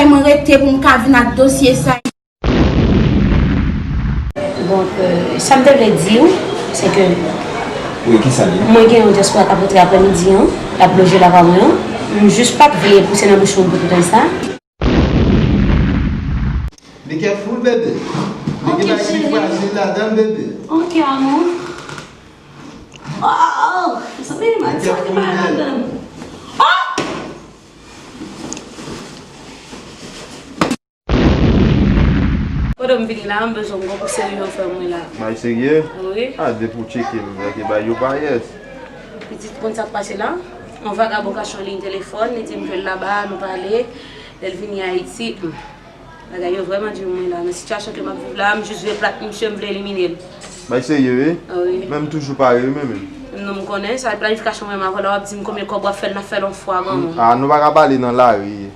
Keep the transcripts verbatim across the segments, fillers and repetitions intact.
Mwen rete pou m ka vin ak dosye sa. Donk, euh, sa m te vle di w, se ke Wi, ki sa l ye? Mwen gen yon dyaspora k ap rantre aprèmidi an, l ap loje lakay mwen an. M jis pa t vle pouse nan bouch mwen pou tout sa. Be careful, bebe. Li gen bagay ki frajil ladan l, bebe. Ok, amou. Oh, sa vin mal, sa vin mal ladan. Oh! Kote m vini la, m bezwen yon kou serye w fè mwen la. Bay serye? Wi. A, depi w tcheke m, nèg e bay yo pa yès. Pitit konn sa k pase la. Yon vagabon kache yon liy telefòn, li di m ke l laba, nou pale. Lè l vini Ayiti, hmm. Bagay yo vrèman di pou mwen la. Nan sitiyasyon ke m ap viv la, m jis vle plat misye, m vle elimine l. Bay serye, wi? A wi. Men m toujou pare, wi, men, men. Non, m konnen, sa planifikasyon mwen avè w la, w ap di m konbyen kòb w ap fè l, n ap fè l yon fwa, granmoun. A, nou pa ka pale nan lari.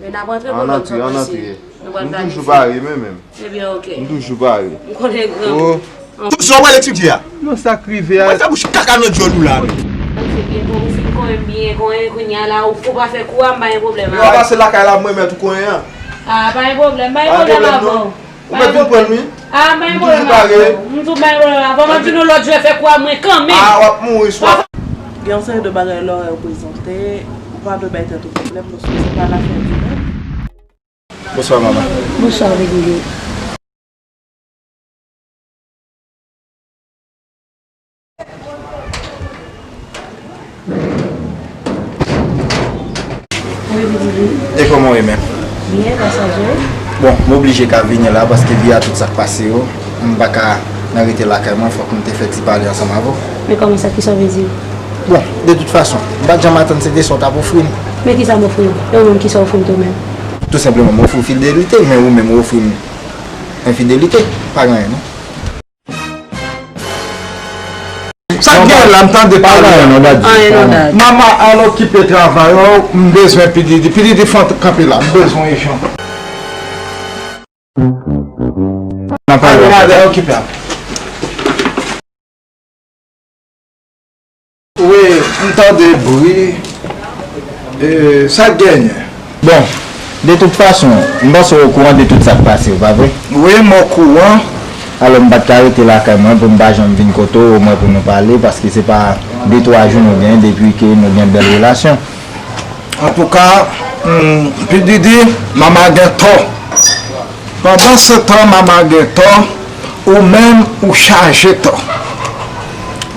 Men n ap rantre pou lòt jan pase. Ann antre, ann antre. Nou pral planifye. M toujou pare, men, men. Ebyen, ok. M toujou pare. M konnen granmoun. Sa w pral etidye a? Non, sa k rive a. Mwen fè bouch kaka nan dyòl ou la, men. Mwen fè byen, bon, ou fin konyen m byen, konyen kounye a la, ou, ou pa fè kou a, m pa gen pwoblèm avè w. Lè w pase lakay la, mwen mèt ou konyen an. A, pa gen pwoblèm, pa gen pwoblèm avè w. Ou mèt vin pran l, wi. A, pa gen pwoblèm avè w. M toujou pare. M toujou pa gen pwoblèm avè w. Mwen di nou lòt jwè fè kou a, mwen kanmenm. A, w ap mouri swa. Gen yon seri de bagay lè w reprezante, ou pa dwe bay tèt ou pwoblèm, paske se pa lafè di mond. Bonswa, manman. Bonswa, Virginie. Wi, Virginie. E kòman w ye menm? Byen, pasaje. Bon, m oblije ka vini la paske vi a tout sa k pase yo, m pa ka nan rete lakay mwen, fòk m te fè ti pale ansanm avè w. Men kòman sa, kisa w vle di? Bon, de tout fason, m pa t janm atann se de sa w t ap ofri m. Men kisa m ofri w? E ou menm, kisa w ofri m tou menm? Tou senpleman, m ofri w fidelite, men ou menm ou ofri m enfidelite. Pa gen anyen, non. Sa k gen la, m tande pale. Pa gen anyen, non, Daddy. Anyen, non, Daddy. Mama, al okipe travay ou, m bezwen P D D. P D D fè kanpe la, m bezwen echanj. Nan pale. Al, Daddy, al okipe a. Wi, m tande bri. E, sa k genyen? Bon, de tout fason, m panse w okouran de tout sa k pase, w pa vre? Wi, m okouran. Alò, m pa t ka rete lakay mwen pou m pa janm vin kote w, omwen pou nou pale, paske se pa de twa jou nou genyen depi ke nou gen bèl relasyon. Antouka, hmm, P D D, Mama gen tò. Pandansetan, Mama gen tò, ou menm, ou chaje tò.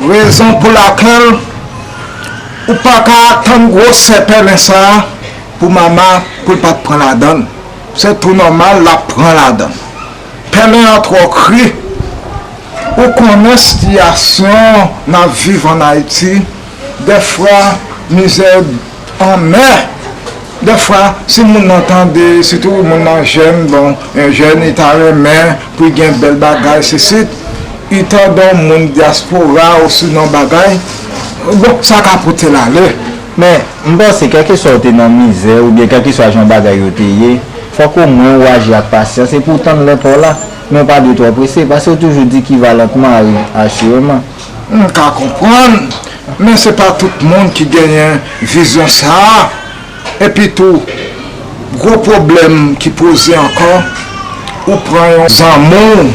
Rezon pou lakèl ou pa ka atann gwosè pèlen sa a pou Mama, pou l pa t pran ladan l. Se tou nòmal, l ap pran ladan l. Pèlen an twò kri. Ou konnen sitiyasyon n ap viv ann Ayiti, dèfwa mizè anmè. Dèfwa, si moun nan tande, sitou moun nan jèn, bon, yon jèn, li ta renmen pou l gen bèl bagay, sesi, li tande yon moun dyaspora, osinon bagay, bon, sa ka pote l ale. Men, m panse, kèlkeswa w te nan mizè, oubyen kèlkeswa jan bagay yo te ye, fòk omwen ou aji ak pasyans, epi w tann lè pa w la. Men w pa dwe twò prese, paske yo toujou di qui va lentement arrive assurément. M ka konprann, men se pa tout moun ki genyen vizyon sa a. Epi tou, gwo pwoblèm ki poze ankò, ou pran yon zanmi w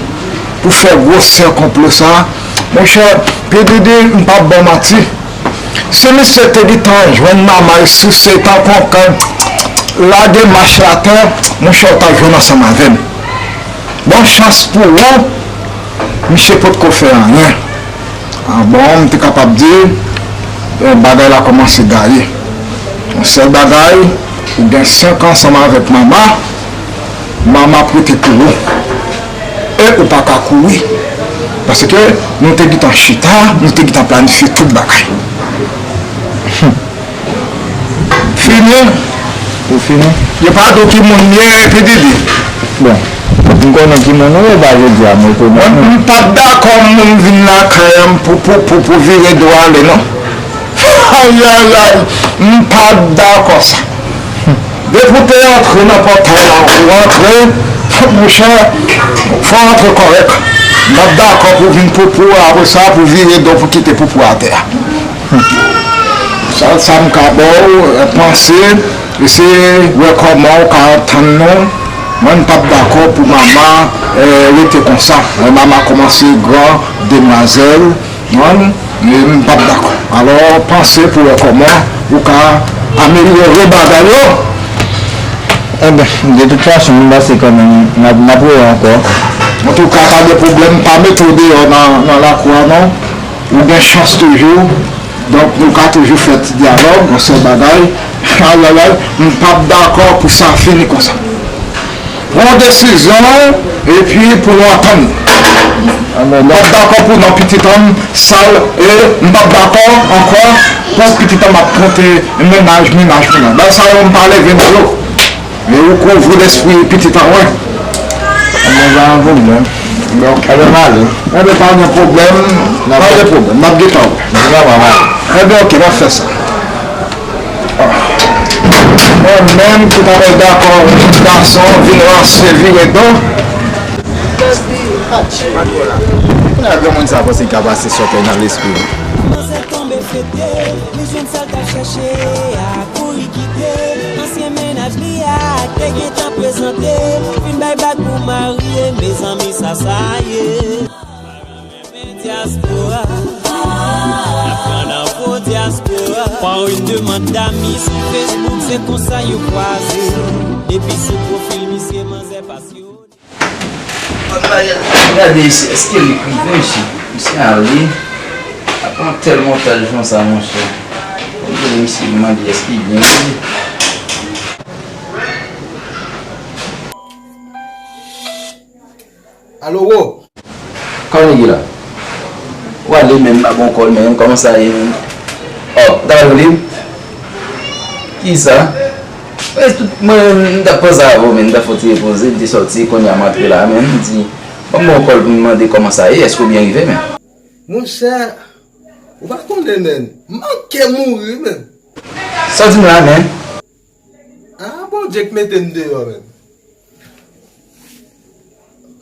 pou fè gwosè konplo sa a. Monchè, P D D, m p ap ba w manti. Si misye te gentan jwenn manman l souse tankou yon kann, lage mach la atè, monchè, w t ap jwenn ansanm avè m. Bon chans pou ou, misye potko fè anyen. A bon, m te kapab di, eh, bagay la kòmanse gaye. Yon sèl bagay, ou gen senk an ansanm avèk Mama, Mama ap rete pou ou. E ou pa ka kouri. Paske nou te gentan chita, nou te gentan planifye tout bagay. Fini. Ou fini? Yo pa di w ki moun m ye, P D D. Bon, m konnen ki moun ou ye, ba jodi a, m rekonèt. Mwen, m p ap dakò moun vin lakay an pou, pou, pou, pou vire do ale, non. Ay, ay, ay, m p ap dakò sa. Depi w te antre nan pòtay la, ou antre, monchè, fò w antre kòrèk. M p ap dakò pou w vin poupou, apre sa, pou w vire do pou w kite poupou atè a. Sa, sa m ka ba w, panse, Eseye wè kòman w ka tann nou. Mwen, m p ap dakò pou Mama, eh, rete konsa. Lè Mama kòmanse gran demwazèl, mwen, m p ap dakò. Alò, panse pou wè kòman ou ka amelyore bagay yo. Enben, de tout fason, m panse kanmenm, n ap, n ap wè ankò. Antouka, pa gen pwoblèm, pa mete w deyò nan, nan lakou a, non. Ou gen chans toujou. Donk, nou ka toujou fè ti dyalòg, yon sèl bagay. Ayayay, m p ap dakò pou sa fini konsa. Pran yon desizyon, epi pou nou antann. M p ap dakò pou non pitit an m sal, e m p ap dakò ankò pou pitit an m ap konte mennaj, mennaj, mennaj. Bagay sa yo, m pa leve nan yo. Men ou kouvri lespri pitit an mwen. Mwen pa nan pwoblèm. Donk, enben, m ale. Enben, pa gen pwoblèm. Pa gen pwoblèm. M ap gentan wè. Enben, oke, n ap fè sa. Mwen menm ki pa t dakò yon gason vin ranse vire do. Kounye a, granmoun sa panse li ka pase sòtèy nan lespri l. Manzè tonbe fete, li jwenn sa l t ap chache a, kouri kite ansyen mennaj li a, te gentan prezante, fin bay bag pou marye, mezanmi sa sa ye. Dyaspora, n ap pran nan fo dyaspora. Par une demande d'amis sou Facebook, se konsa yo kwaze. Depi sou pwofil misye, manzè pase yo. Gade isi, èske li k rive isi? Misye ale. Apa yon tèl montaj konsa, monchè. Fò m tande misye mande èske li byen rive. Alo, wo! Kòman nèg yo la? Ou ale menm, pa bon kòl menm, kòman sa ye menm? Ò, ou ta pral voye m? Kisa? Mwen, tout, mwen, m t ap panse avè w, men m t ap fè yon ti repoze, m te sòti, kounye a m antre la, men m di, ban m bon kòl pou m mande kòman sa ye, èske w byen rive, men? Monchè, ou pa konnen, men, m manke mouri, men. Sa w di m la, men? Ah, Bondye k mete m deyò, men.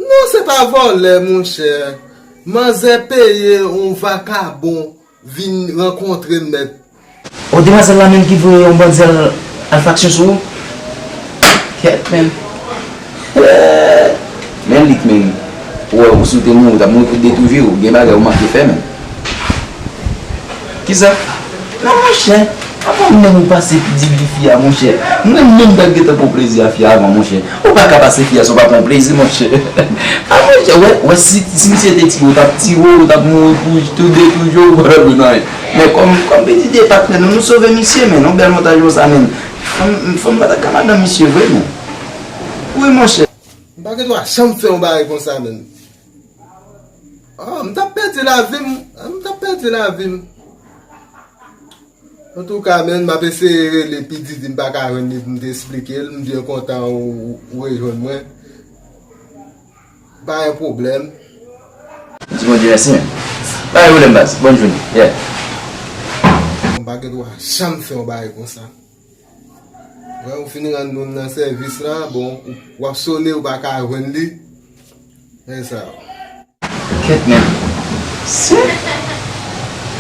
Non, se pa vòlè, monchè. Manzè peye yon vakabon vin rankontre m nèt. O, demwazèl la menm ki voye yon bann zèl al faksyon sou ou? Kèt, menm. Men lik menm. Ou wè, ou si w te mouri, ou t ap mouri pou de tou vi w. Gen bagay ou manke fè, menm. Kisa? Non, monchè. Avan menm ou pase di li fi a, monchè. Mwen menm, m t ap gentan pran plezi a fi a avan, monchè. Ou pa ka pase fi a san w pa pran plezi, monchè. A, monchè, wè, wè, si, si misye te tiye w, ou t ap tiye w, ou t ap mouri pou tou de toujou, ou pa t ap jwenn anyen. Men kòm, kòm P D D patnè nou, nou sove misye, men, yon bèl montaj konsa, men. Fanm, fanm pa t ap ka madanm misye vre, men. Wi, monchè. M pa gen dwa janm fè yon bagay konsa, men. Oh, m t ap pèdi lavi m. M t ap pèdi lavi m. Antouka, men, m ap eseye rele P Diddy, m pa ka jwenn li pou m te esplike l. M byen kontan ou, ou rejwenn mwen. Pa gen pwoblèm. Di Bondye mèsi, men. Pa gen pwoblèm, baz. Bòn jounen. Yeah. M pa gen dwa janm fè yon bagay konsa. Wè, ou fin rann moun nan sèvis la, bon, ou, w ap sone, ou pa ka jwenn li. E sa. Kèt, men. Se,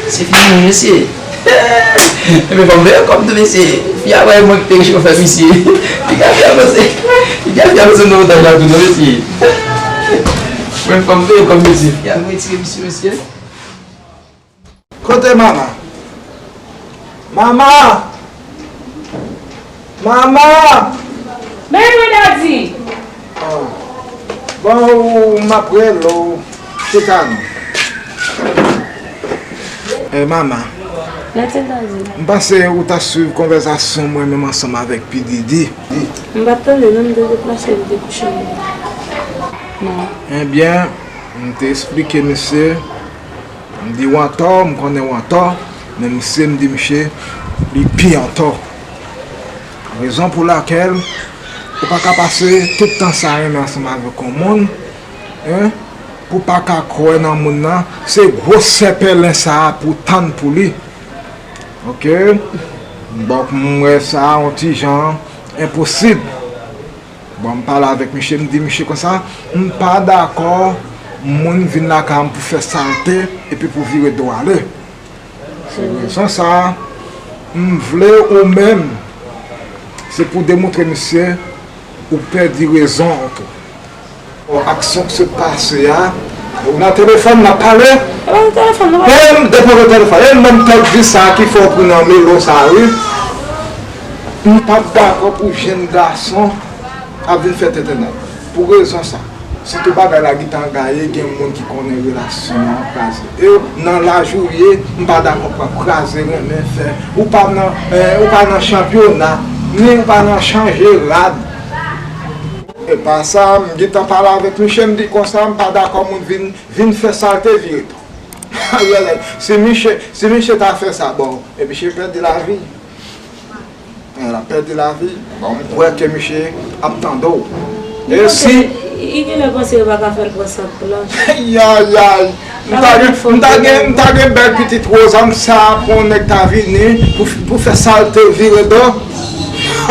se fini, mesye. Ebyen, fò m veye kòm tou, mesye. Fi a, wè, mwen ki te chofè, mesye. Piga fi a panse. Piga fi a panse m nan otaj la tou, non, mesye. Mwen, fò m veye kòm, mesye. Fi a, mwen retire misye, mesye. Kote Mama? Mama! Mama! Men mwen, Daddy! Ah. Bon, ou, m ap rele w, chita non. Eh, Mama. Mèsi, Daddy. M panse ou ta swiv konvèsasyon mwen menm ansanm avèk P Diddy. M pa t tande non, m te deplase, m te kouche m. Non. Ebyen, m te esplike misye. M di w antò, m konnen w antò, men misye, m di misye, li pi antò. Rezon pou lakèl ou pa ka pase tout tan sa renmen ansanm avèk yon moun, en, pou pa ka kwè nan moun nan, se gwosè pèlen sa a pou tann pou li. Oke? Donk, m wè sa yon ti jan enposib. Bon, m pale avèk misye, m di misye konsa, m pa dakò moun vin lakay m pou fè salte epi pou vire do ale. Se rezon sa a, m vle ou menm, Se pou demontre misye ou pèdi rezon an tou. Bon, aksyon k sot pase a, ou nan telefòn, n ap pale. E pa nan telefòn, non. Men, depoze telefòn. E menm tèt di sa ki fè w pran nan melo sa, wi. M p ap dakò pou jèn gason ap vin fè tenten nan. Pou rezon sa. Sitou bagay la gentan gaye, gen moun ki konnen relasyon an kraze. E nan laj ou ye, m pa dakò pou ap kraze, renmen fè. Ou pa nan, eh, ou pa nan chanpyona, ni ou pa nan chanje rad. E pa sa, m gentan pale avèk Miche, m di konsa, m pa dakò moun vin, vin fè sa l te vire tou. Si Miche, si Miche ta fè sa, bon, e Miche pèdi lavi. L ap pèdi lavi. Bon, m kwè ke misye ap tande w. E si. Li genlè panse yo pa ka fè l pran sant plan. Ayayay. M ta gen, m ta gen, m ta gen bèl pitit Rosa, m sa pou yon nèg ta vini pou, pou fè sa l te vire do.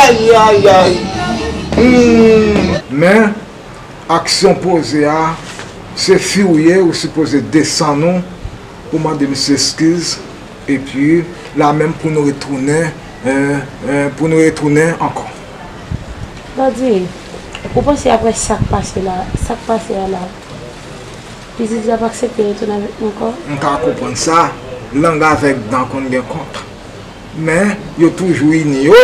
Ayayay. Hmm. Men, aksyon poze a, se fi w ye, ou sipoze desann ou pou mande misye eskiz, epi la menm pou nou retounen, eh, eh, pou nou retounen ankò. Daddy, ou panse apre sa k pase la, sa k pase a la, pitit la ap aksepte retounen avèk nou ankò? M ka konprann sa, lang avèk dan konn gen kont. Men, yo toujou ini yo.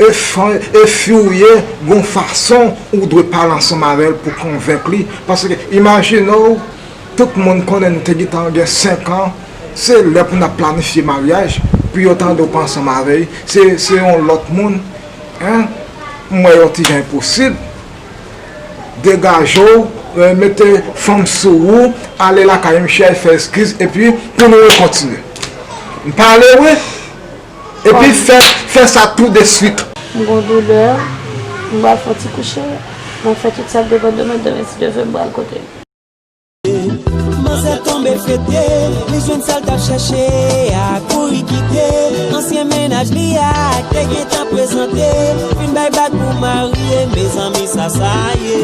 E fi, e fi w ye, gon fason ou dwe pale ansanm avè l pou konvenk li. Paske, imajine w, tout moun konnen nou te gentan gen senk an, se lè pou n ap planifye maryaj, pou yo tande w pa ansanm avè l, se, se yon lòt moun, en, m wè yon ti jan enposib. Degaje w, eh, mete fanm sou ou, ale lakay misye al fè eskiz, epi pou nou rekontinye. M pale wi. Epi fè, fè sa tou de swit. M gon doulè, m pral fè yon ti kouche, m ap fè tout sa k depann de mwen, demen si Dye vle m pral kote l. Manzè tonbe fete, li jwenn sa l t ap chèche a, kouri kite ansyen mennaj li a, k te gentan prezante, fin bay bak pou marye, mezanmi sa sa ye.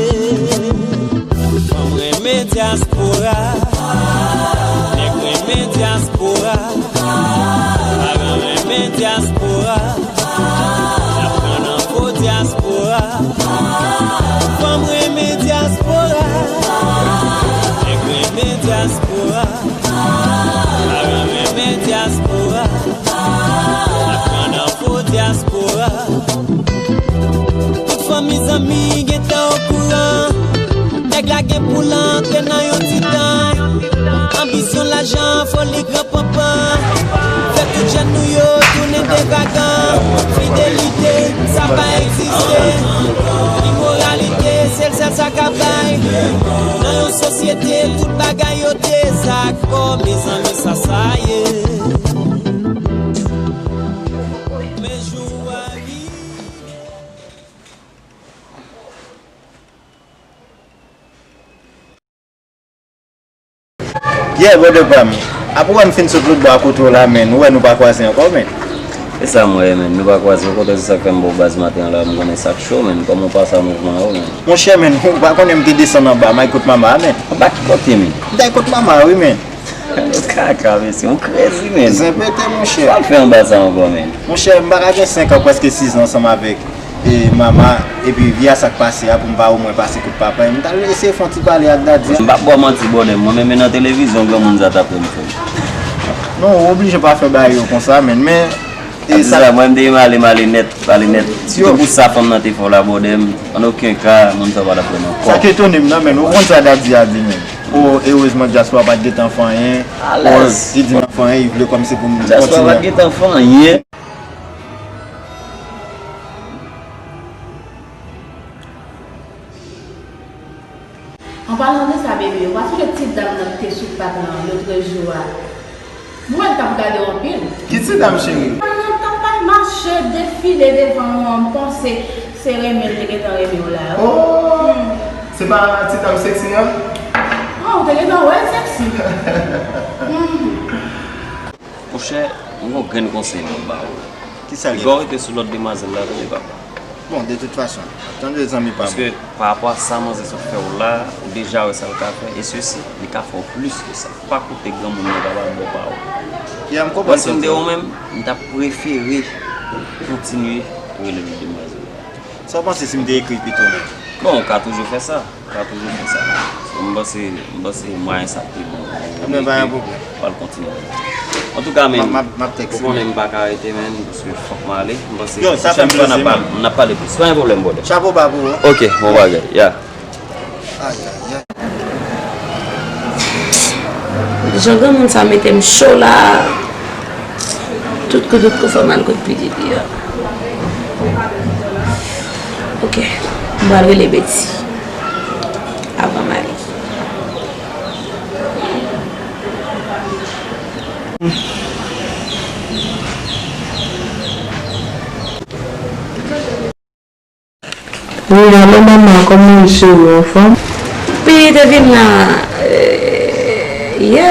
Fanm renmen dyaspora, nèg renmen dyaspora, paran renmen dyaspora. N ap pran nan fo dyaspora. Fanm renmen dyaspora. Nèg renmen dyaspora. Paran renmen dyaspora. N ap pran nan fo dyaspora. Tout fanmi zanmi gentan okouran. Nèg la gen pou l antre nan yon ti tan. Anbisyon, lajan, foli, gran panpan. Fè tout jèn nou yo tounen devagan. Fidelite, sa pa egziste. Imoralite, se l sèl sa k ap bay. Nan yon sosyete, tout bagay yo dezakò. Mezanmi, sa sa ye. Men jou a rive. Yeah, brother pa m. Apre w wè m fin sot lòtbò a kote w la, menn, ou wè nou pa kwaze ankò, menn. E sa m wè, menn, nou pa kwaze ankò, se sa k fè m ba w baz maten an la, m konnen sa k cho, menn, kòman w pase a mouvman yo, menn. Monchè, menn, ou pa konnen m te desann anba, m al kot mama a, menn. Anba ki kote, menn? M t al kot mama a, wi, menn. Ou kaka, mesye, ou crazy, menn. Zen pete, monchè. Sa w al fè anba sa ankò, menn? Monchè, m pa ka gen senk an, prèske sis an ansanm avèk e mama, epi vi a sa k pase a pou m pa omwen pase kot papa, m t al eseye fè yon ti pale ak Daddy a. M p ap ba w manti, brother, mwen menm e nan televizyon granmoun sa t ap wè m, frè m. Non, ou oblije pa fè bagay yo konsa, menn, men, e sa, mwen m te male, male nèt, male nèt. Sitou pou sa fanm nan te fè w la, brother, m, an okenn ka, moun sa pa t ap wè m ankò. Sa k etone m nan, menn, ou konn sa Daddy a di, menn. O, erezman, dyaspora pa t gentan fè anyen. O, li di m ap fè anyen, li vle kòmsi pou m kontinye. Dyaspora pa t gentan fè anyen. An palan de sa, bebe, ou pa sonje ti dam nan ki te sou pak lan lòtrejou a? M wè l t ap gade w anpil. Ki ti dam, cheri? Dam nan t ap mache, defile devan w an, m panse se renmen l te gentan renmen w la, wi. Oh! Se pa ti dam seksi an? Oh, ou te gentan wè l seksi. Monchè, m gon grenn konsèy pou m ba ou. Kisa l ye? Piga w rete sou lòt demwazèl la, tande papa. Bon, de tout fason, tande zanmi pa m. Paske, pa rapò a sa manzè sot fè w la, ou deja wè sa l ka fè, e sesi, li ka fè w plis ke sa. Pa koute granmoun nan, pa ba l bon pawòl. Ya, m konprann sa w di a. Mwen, si m te ou menm, m t ap prefere kontinye Rele l demwazèl. Sa w panse si m te ekri l pito menm? Bon, ou ka toujou fè sa. Ou ka toujou fè sa. So, m panse, m panse mwayen sa ap pi bon. Ebyen, pa gen pwoblèm. Pral kontinye. Antouka, men, m ap, m ap, m ap tèks ou konnen m pa ka rete, men, paske fòk m ale. M panse pwochèn fwa n ap pale, n ap pale plis. Pa gen pwoblèm, brother. Chapo ba pou ou. Ok, bon bagay, yeah. Ay, ay, ay. Jan granmoun sa mete m cho la. Tout kou, tout kou fò m al kot P Diddy a. Ok, m pral rele Betty avan m ale. Wi, alo manman, kòman w ye cheri, w anfòm? Pi te vin la, eh, yè.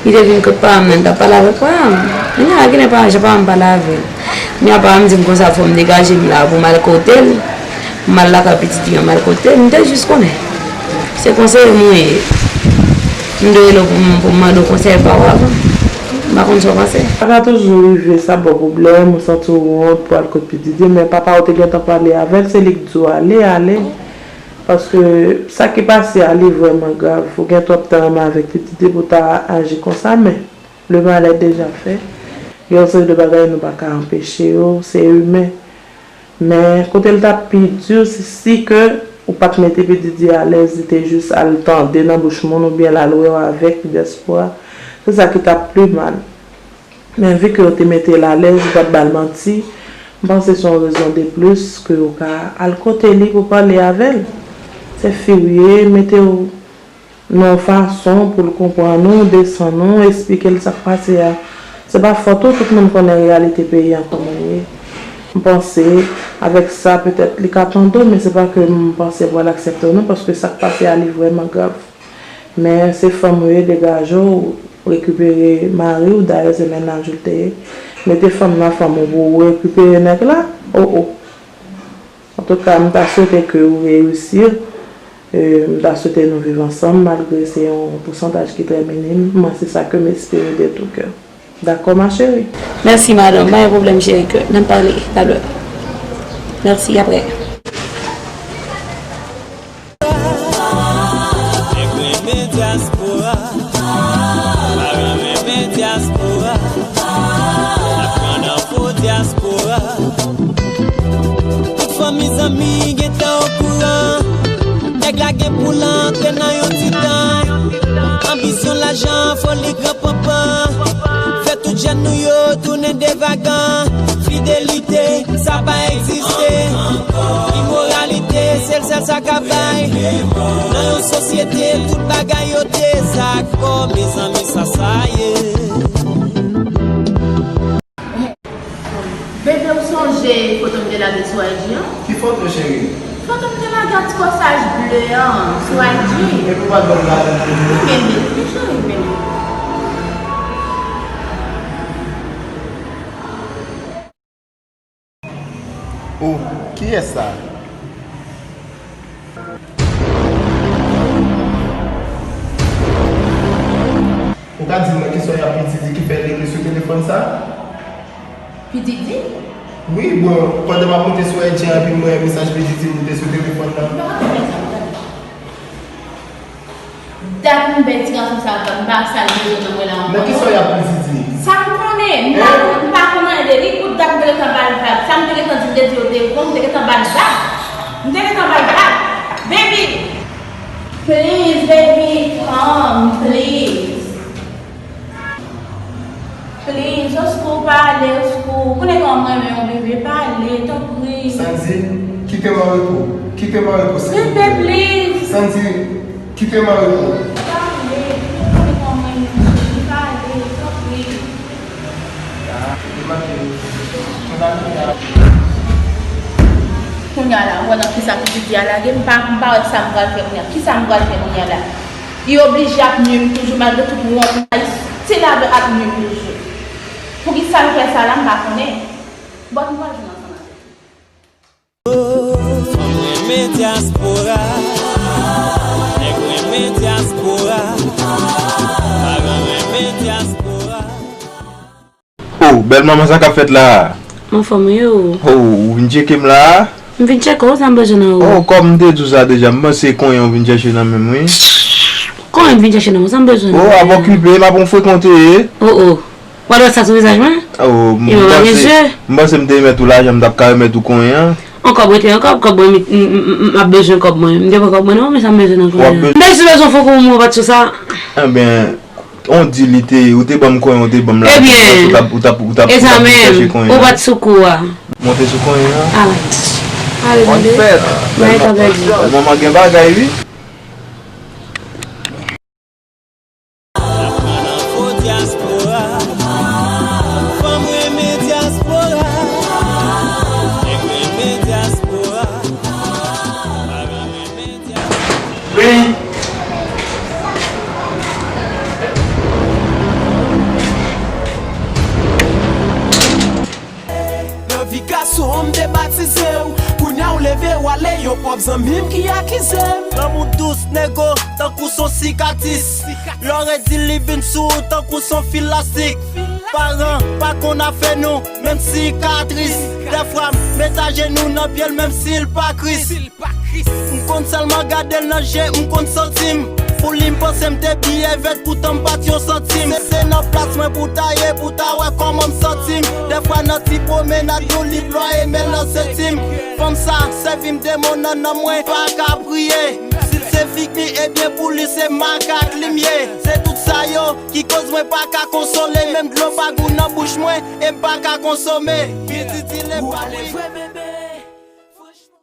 Li te vin kot paran m nan, li t ap pale avèk paran m. Kounye a, genlè pa jan paran m pale avè l. Kounye a, paran m di m konsa fò m degaje m la pou m al kote l. M al lakay pitit li an, m al kote l. M te jis konnen. Se konseye m ou ye. M te rele w pou m, pou m mande w konsèy pa w avan. M pa konn sa w panse. Sa ka toujou rive, sa ba w pwoblèm, ou santi w wont pou al kot P Diddy, men papa w te gentan pale avè l, se li k di w ale, ale. Paske sa ki pase a, li vrèman grav. Ou gen twòp tan renmen avèk P Diddy pou w ta aji konsa, men le mal est déjà fait. Gen yon seri de bagay nou pa ka anpeche yo, se imen. Men kote l t ap pi di, se si ke ou pa t mete P Diddy alèz, li te jis al tande nan bouch moun oubyen l al wè w avèk dyaspora. Se sa ki t ap pi mal. Men vi ke w te mete l alèz, ou pa t ba l manti, m panse se yon rezon de plis ke w ka al kote li pou pale avè l. Se fi w ye, mete w nan yon fason pou l konprann ou, desann ou, esplike l sa k pase a. Se pa fòt ou, tout moun konnen reyalite peyi an kòman l ye. M panse, avèk sa, petèt li ka tande w, men se pa ke m panse pou al aksepte w non, paske sa k pase a, li vrèman grav. Men se fanm ou ye, degaje w, rekipere mari w, dayè se mennaj ou l te ye. Mete fanm nan fanm ou pou w rekipere nèg la. O, o. Antouka, m ta swete ke ou reyisi. E, m ta swete nou viv ansanm, malgre se yon pousantaj ki trè minim. Mwen, se sa ke m espere de tou kè. Dakò, ma chérie? Mèsi, madanm. Pa gen pwoblèm, cheri, kè n ap pale talè. Mèsi, apre. Nèg renmen dyaspora, paran renmen dyaspora, aprann an fo dyaspora. Tout fanmi zanmi gentan okouran, nèg la gen pou l antre nan yon ti tan. Anbisyon lajan, foli, gran panpan, fè tout jèn nou yo tounen devagan. Fidelite, sa pa egziste. Imoralite, se l sèl sa k ap bay. Nan yon sosyete, tout bagay yo dezakò. Mezanmi, sa, sa ye. Bebe, ou sonje foto m te lage sou I G an? Ki foto, cheri? Foto m te lage ak ti kòsaj ble an sou I G. Epi w pa t ban m lajan pou li? Mwen menm, wi, cheri, mwen menm. Oh, kiyès sa? Ou ka di m nan kisa w ap P Diddy ki fè l rele sou telefòn sa? P Diddy? Wi, bon, pandan m ap moute sou I G an, epi m wè mesaj P Diddy moute sou telefòn nan. Mwen pa konn sa, tande. Dat m bay ti gason sa, m pa sa l bezwen nan mwen la ankò. Nan kisa w ap P Diddy? Sa m konnen, m pa, hein? M pa konn anyen de li, pou dat m te gentan ba l vag. Sa m te gentan di, m te di yo te bon, m te gentan ba l vag. M te gentan ba l vag. Baby! Please, baby, come, please. Please, oskou, pale, oskou. Ou konnen kòman m renmen w, bebe, pale, tanpri. Sandy, kite m an repo. Kite m an repo, silvouplè. Bebe, please. Sandy, kite m an repo. Pale, ou konnen kòman m renmen w, bebe, pale, tanpri. Kounye a la, ou wè nan kisa P Diddy a lage m, m pa, m pa wè sa m pral fè kounye a. Kisa m pral fè kounye a la? Li oblije ap nui m toujou, malgre tout wont m la, li still ap, ap nui m toujou. Poukisa l fè sa la, m pa konnen. Bon, m pral jwenn ansanm avè l. Fanm renmen dyaspora, nèg renmen dyaspora, paran renmen dyaspora. Oh, bèl manman, sa k ap fèt la a? Anfòm, wi, o. Oh, ou vin tcheke m la a? M vin tcheke w, sa m bezwen nan ou? Oh, kòm m te di w sa deja, m panse konyen w vin chèche nan men m, wi. Konyen m vin chèche nan ou, sa m bezwen nan ou? Oh, ap okipe, m ap on frekan w te ye. Oh, oh. W al wè sa sou vizaj mwen? Oh, m panse, m panse m te remèt ou lajan, m t ap ka remèt ou konyen an. On kòb rete on kòb, kòb mwen, m, m, m, m ap bezwen kòb mwen. M te pran kòb mwen non, men sa m bezwen nan konyen an. M te jis bezwen fè kou mwen, ou pa t sou sa. Enben, on di li te, ou te ban m konyen, ou te ban m lajan, m panse ou t ap, ou t ap, ou t ap, ou t ap chèche konyen an. Ou pa t sou kou a. Monte sou konyen an. Alright. Ale, tande. Bagay tan pèdi. Manman gen bagay, wi. Fò m renmen dyaspora. Nèg renmen dyaspora. Wi. Nan vi gason m te batize w. Kounye a w leve w ale, yon pwòp zanmi m ki akize m. Lanmou dous, nego, tankou s on sikatris. Lè w redi li vin sou ou tankou s on fil lastik. Paran pa konn afè nou, menm sikatris. Dèfwa m met ajenou nan pye l, menm si l pa Kris. M konn sèlman gade l nan je, m konn santi m. Pou li, m panse m te biyè vèt, poutan m pa t yon santim. Se, se nan plas mwen pou ta ye, pou ta wè kòman m santi m. Dèfwa nan ti pwomenad, yon li plwaye, men lanse ti m. Fanm sa, sèvi m demon nan nanm mwen, pa ka priye. Si l se viktim, ebyen pou li se makak li m ye. Se tout sa yo ki koz mwen pa ka konsole. Menm dlo pa gou nan bouch mwen, e m pa ka konsome. Pitit, il est pas